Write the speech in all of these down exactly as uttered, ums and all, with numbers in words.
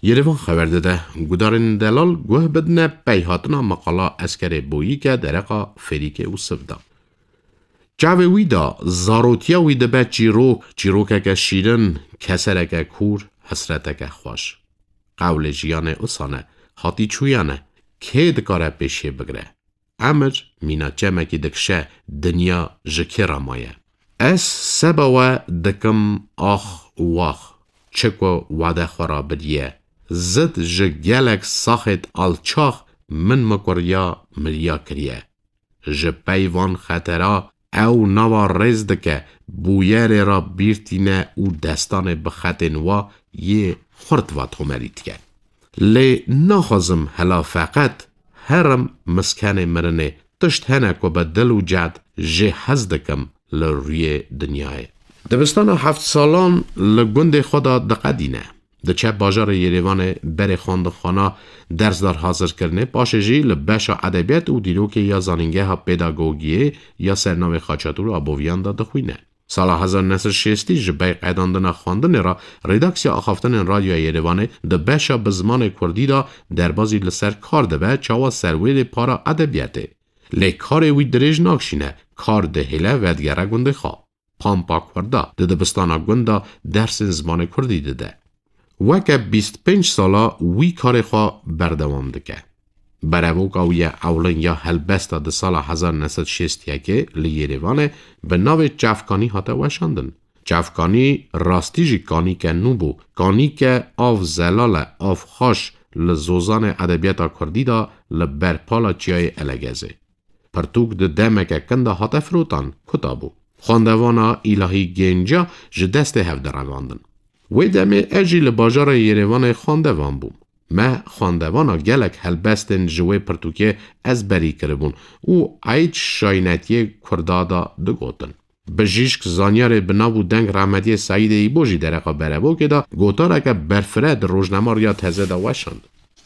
Yerevan xeber dide, gudarên delal guh bidine peyhatina meqala Eskerê Boyî ke dereqa Fêrîkê Ûsiv da. Çavê wî da zarotiya wî dibe çîrok, çîrokeke şîrin, kesereke kûr, hesreteke xweş. Qewlê jiyanê usane, hatî çûyane, kê dikare pêşiyê bigire? Emir mîna çemekî dikişe, dinya ji kê re maye? Ez seba we dikim ax û wax, çi ku wade xwe re bidiye. Zid ji gelek saxêt alçax min mikuriya miriya kiriye. Ji pey van xetera ew nava rêz dike, bûyerê re bîr tîne û destanê bi xetên wa yê xurt va tomerî dike. Lê naxwazim hela feqet herim miskenê mirinê, tişt hene ku bi dil û cehd jê hez dikim li rûyê dinyayê. Dibistana heft salan li gundê xwe de diqedîne. Diçe bajarê Yerêvanê berê xwendinxwana dersdar hazirkirinê, paşê jî li beşa edebiyat û dîrokê ya Zanîngeha Pedagogiyê ya ser navê Xaçatûr Aboviyan de dixwîne. Sala hezar neh sed şêstî ji ber qedandina xwendinê re redaksiya axaftinên Radyoya Yerêvanê di beşa bi zimanê kurdî de derbazî li ser kar dibe, çawa serwêrê para edebiyatê. Lê karê wî dirêj nakişîne, kar dihêle vedigere gundê xwe. Pampa Kurda di dibistana gund de dersên zimanê kurdî dide. Weke bîst pênc sala wî karê xwe berdewam dike. Berevoka wî ya ewlin ya helbesta di sala hezar neh sed şêst yekê li Yerêvanê bi navê Çavkanî hate weşandin. Çavkanî rastî jî kanîke nû bû. Kanîke av zelal e, av xweş li zozanê edebiyata kurdî de li ber pala çiyayê Elegezê. Pirtûk di demeke kin de hate firotan, kuta bû. Xwendevana Îlahî Gênca ji destê hev derevandin. Wê demê ez jî li bajarê Yerêvanê xwendevan bûm. Me xwendevana gelek helbestên ji wê pirtûkê ezberî kiribûn û eyd şaynetiyê kurda de digotin. Bijîşk zanyarê bi nav û deng rehmetiyê Seîdê Îbo jî dereqa Berevokê de gotareke berfireh di rojnama Riya Teze de weşand.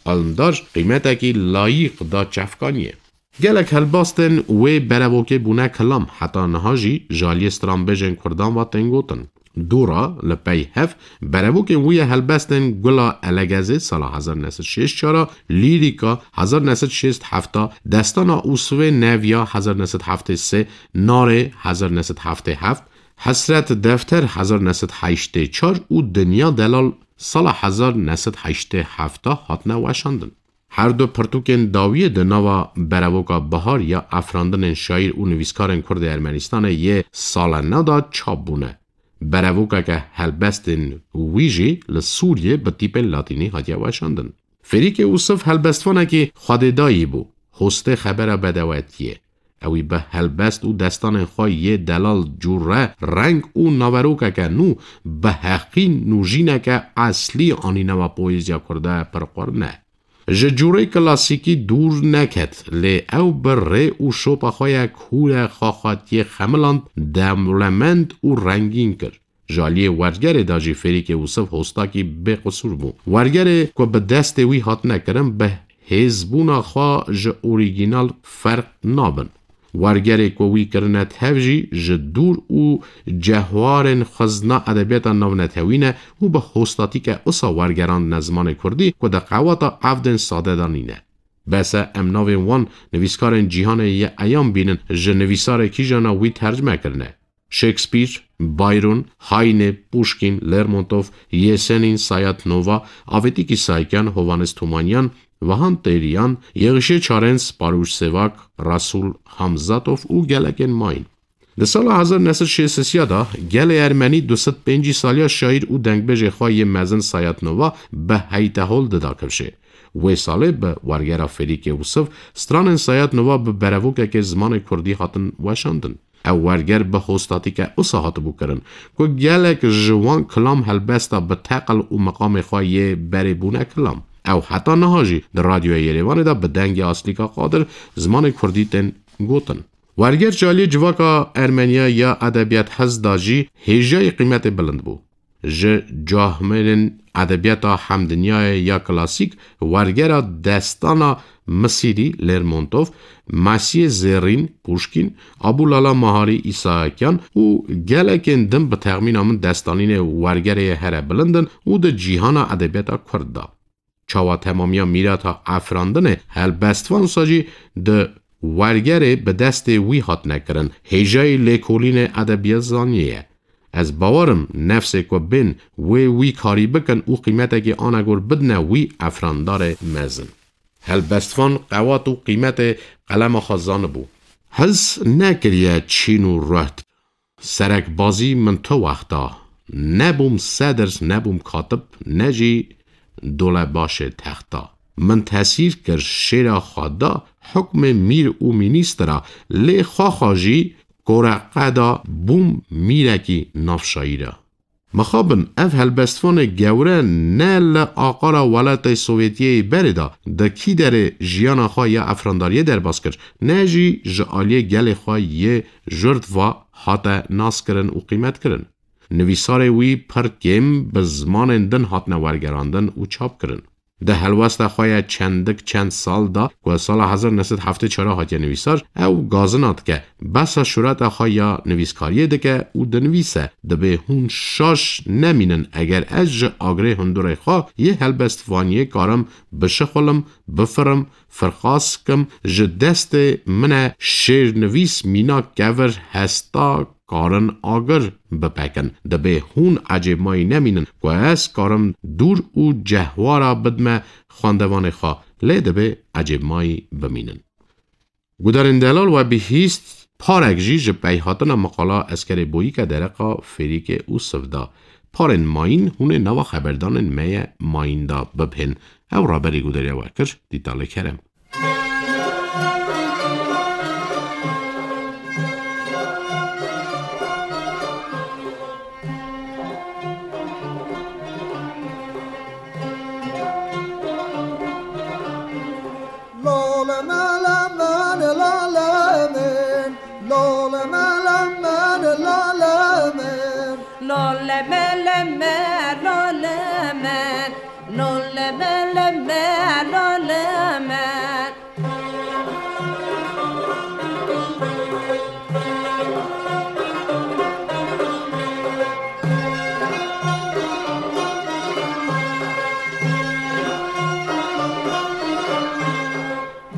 Alimdar qîmetekî layîq da Çavkaniyê. Gelek helbestên wê Berevokê bûne kilam, heta niha jî ji aliyê stranbêjên kurdan ve tên gotin. Dû re, li pey hev, Berevokên wî ya helbestên Gula Elegezê sala hezar neh sed şêst çar a, Lîrîka hezar neh sed şêst heft a, Destana Ûsivê Nev ya hezar neh sed heftê sê, Narê hezar neh sed heftê heft, Hesret Defter hezar neh sed heştê çar û Dinya Delal sala hezar neh sed heştê heft a hatine weşandin. Her du pirtûkên dawiyê di nava Berevoka Bihar ya Afirandinên Şaîr û Nivîskarên Kurd ê Ermenistanê yê Salena de çap bûne. Berevokeke helbestên wî jî li Sûriyê bi tîpên latînî hatiye weşandin. Fêrîkê Ûsiv helbestvanekî xwedêdayî bû, hostê xebera bedewetiyê. Ewî bi helbest û destanên xwe yê delal cûre, reng û naverokeke nû, bi heqî nûjîneke eslî anîne va poezya kurda pir qurne. Ji cûrê klasîkî dûr neket, lê ew bi rê û şopa xwe ya kûr e xaxatiyê xemiland, dewlemend û rengîn kir. Ji aliyê wergerê de jî Fêrîkê Ûsiv hostakî bêqisûr bû. Wergerê ku bi destê wî hatine kirin, bi hêzbûna xwe ji orîgînal ferq nabin. Wergerê ku wî kirine tev jî ji dûr û cehwarên xwezna edebiyata navnetewî ne û bi hostatîke usa wergerandine zimanê kurdî ku di qewata evdên sade de nîne. Bes e em navên wan nivîskarên cîhanê yê eyan bînin, ji nivîsarê kîjana wî tercime kirine. Shakespeare, Byron, Heine, Pushkin, Lermontov, Yesenin, Sayat Nova, Avêtîk Îsayikyan, Hovannes Tumanyan, Vahan Teriyan, Yexişê Çarens, Paruş Sevak, Rasul Hamzatov û gelekên mayîn. Di sala hezar neh sed şêst û sê de gelê ermenî du sed pêncî saliya şaîr û dengbêjê xwe yê mezin Sayat Nova bi heytehol dida kifşê. Wê salê bi wergera Fêrîkê Ûsiv stranên Sayat Nova bi berevokekê zimanê kurdî hatin weşandin. Ew werger bi hostatîke usa hatibû kirin, ku gelek ji wan kilam helbesta bi teqil û miqamê xwe yê berê bûne kilam. Ew heta niha jî di Radyoya Yerêvanê de bi dengê Aslîka Qadir zimanê kurdî tên gotin. Werger ji aliyê civaka Ermeniya ya edebiyat hez da jî hêjayî qîmetê bilind bû. Ji cahmêrên edebiyata hemdinyayê ya klasîk, wergera destana Misîrî, Lermontov, Mesiyê Zêrîn, Puşkîn, Abûlala Maharî, Îsayakyan û gelekên din bi texmîna min destanînê wergerê yê here bilind in û di cîhana edebiyata kurd de. Çawa temamiya mîrata efrandinê helbestvan wisa jî di wergerê bi destê wî hatine kirin, hêjayî lêkolînê edebiyat zaniyê ye. Ez bawer im nefsê ku bên wê wî karî bikin û qîmetekî anegor bidine wî efrandarê mezin. Helbestvan qewat û qîmetê qelema xwe zanibû. Hez nekiriye çîn û ruht. Serekbazî min tu wexta. Nebûm sedirs, nebûm katib, ne jî dolebaşê texta. Min tesîr kir, şêra xwe da hukmê mîr û mînîstira, lê xwexa jî koreqe da bûm mîrekî navşayîra. Mixabin ev helbestvanê gewre ne li aqara welatê Sovyetiyê berê de di kî derê jiyana xwe ya efrandariyê derbas kir, ne jî ji aliyê gelê xwe yê jurd ve hate naskirin û qîmetkirin. Nivîsarê wî pir kêm bi zimanên din hatine wergerandin û çap kirin. Di helwesta xwe ya çendik çend sal de ku sala hezar neh sed heftê çar hatiye nivîsar, ew gazina dike, behsa şureta xwe ya nivîskariyê dike û dinivîse, dibê hûn şaş nemînin eger ez ji agirê hundurê xwe yê helbestvaniyê karim bişixulim, bifirim, firqas kim, ji destê min e şêrnivîs mînak kevir hesta karin agir bipekin. Dibê hûn ecêbmayî nemînin ku ez karim dûr û cehwara bidme xwendevanê xwe, lê dibê ecêbmayî bimînin. Gudarên delal we bihîst parek jî ji peyhatina miqala Eskerê Boyîke dereqa Fêrîkê û Sivda. Parên mayîn hûn ê nava xeberdanên me ye mayîn de bibhên. Ew raberî gudariya we kir, Dîtalê Kerem. Lale mele men, lale men, lale mele men, lale men. Lale mele men, lale men, lale mele men, lale men.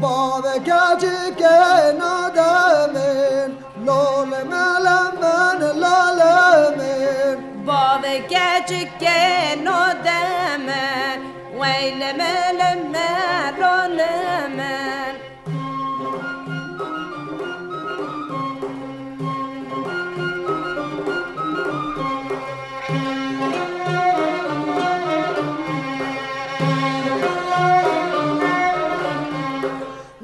Bavê keçikê nademin, lole mele min, lale min. Bavê keçikê nademin, weyle mele min, lole min.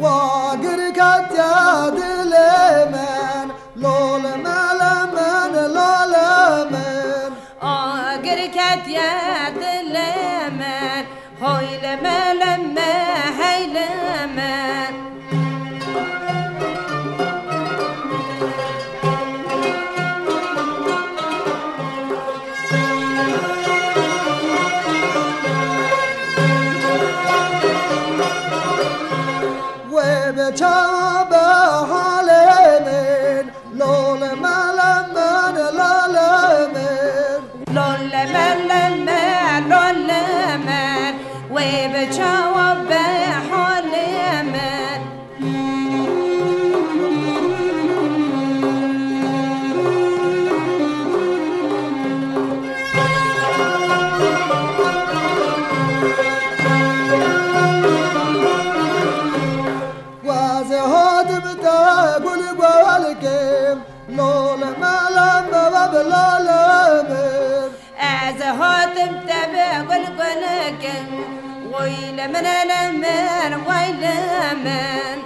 Wagir ketiye dilê min, lole mele min, lale min. Agir ketiye dilê min, hoy leme leme, hey leme. Wê be çawa be halê min, lole mele min, lale min. Lole mele min, lole min. Wê be çawa be halê min. Wazê hatim te gul gul kim, lole mele me ve bi lale min. Ez hatim te bi gul gul kim, way le min, le min, way le min.